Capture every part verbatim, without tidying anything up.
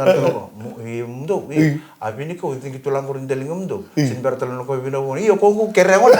ga na talo. Mudou, i, a vini kau cigi tu la qori daliga mudou. Sini bera talo na kau vina vou. Io, kau qu kere gona.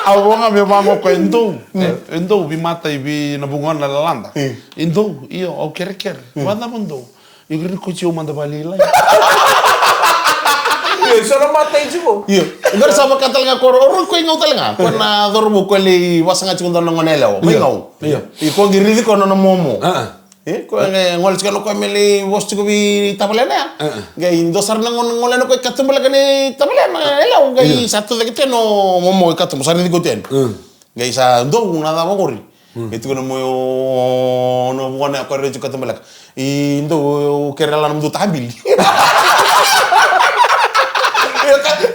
Au vaka me vaqo ko e dou. E, e dou, veimatai, vei na vugona lalada. E dou, io, au kerekere. Vacava dou? Io, kere ni koti au mada vakalailai. Io, so na matai tiko. Io. Qori sa vaka tale ga ko ro, ro ko i gau tale ga. Ko na cauravou ko lai vasaga tiko dua na gone yalewa. Mai gau. Io. I ko qi rici ko nona momo. E, ko e gole tiko na ko me lai vosa tiko vei tavalena ya. Qai dua sara na gone, gole na ko i katubaleka ni tavalena yalewa. Qai sa tu cake tena o momo i katuba, sa rici ko tena. Qai sa dou na cava qori. E tukuna mai o na vugona ya ko raici katubaleka. I dou kere la na mudou tabili.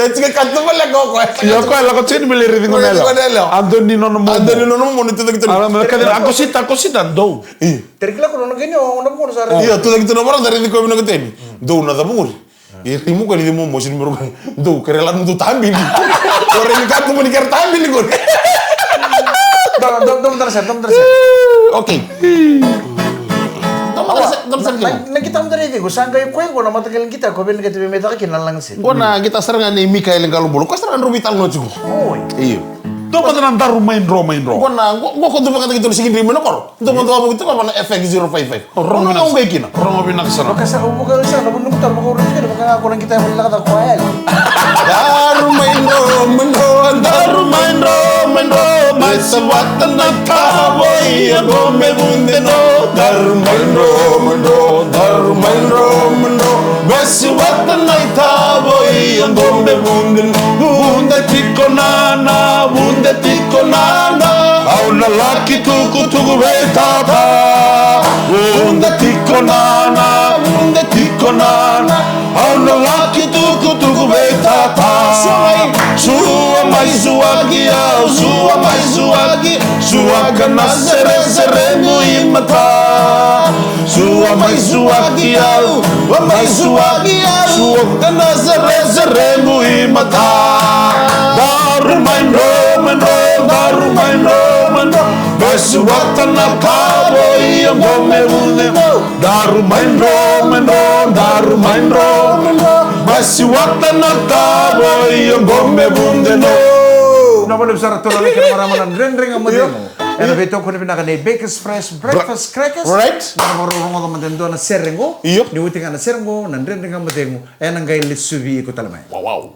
E tika katubaleka o koya. Io, koya lako tini me lai rici gone yalewa. Gone yalewa. A dou ni nona momo. A dou ni nona momo ni tucake tini. Ala me kacina, a kosita, a kosita, dou. Io. Tere kila ko nona keni o na vugona sa raici. Io, tucake tini na vara sa raici ko vinaka teni. Dou na cava qori. E rai mo ko ni momo sini mero ko. Dou kere la na mudou tabili. Ko raici katuba ni kere tabili ko. Dou, dou, dou, dou, dou, dou. Okay. Dou, dou, dou, dou. Na, na, na kita mudou raici ko sa qai ko iko na mataqali kita ko veni kati me me taka kina na laga sini. Ko na kita sara ga ni Mikael Qalobolo. Ko sara ga dro vital no tiko. Oi. Io. Dou mada na daru mai dro, mai dro. Ko na, ko, ko, ko dou vakataki dou na sigi dri mai na koro. Dou mada vakataki dou na F X zero five five. Rogo vinaka. Rogo vinaka sara. Vaka sa, vaka sa, na vunau taro, vaka ura kina, vaka ga ko na kita e vali laka ko a yali. Daru mai dro, mai dro, daru mai dro, mai dro, mai sa vata na tavo i a qo me vude no. Daru mai dro, mai dro, daru mai dro, mai dro, mai sa vata na tavo i a qo me vude no. Vude tiko nana, vude tiko nana. Au na laki tukutuku vei tata. Vude tiko nana, vude tiko nana. Au na laki tukutuku vei tata. Sua mai, sua mai, suaki au, sua mai, suaki. Suaka na sereserequ i mata. Sua mai, suaki au, sua mai, suaki au. Suaka na sereserequ i mata. Daru mai dro, mai dro, daru mai dro, mai dro. Vesu vata na tavo i a qo me vude no. Daru mai dro, mai dro, daru mai dro, mai dro. Vesu vata na tavo i a qo me vude no. Na vale sara tola na kena marama na Dredre Ga Mo Cegu. Io. Ena veitokoni vinaka nei Bakers Fresh Breakfast Crackers. Right. Na varo rogoca mada e dua na sere qo. Io. Ni oti ga na sere qo, na Dredre Ga Mo Cegu. Ena qai lesuvi iko tale mai. Wow, wow.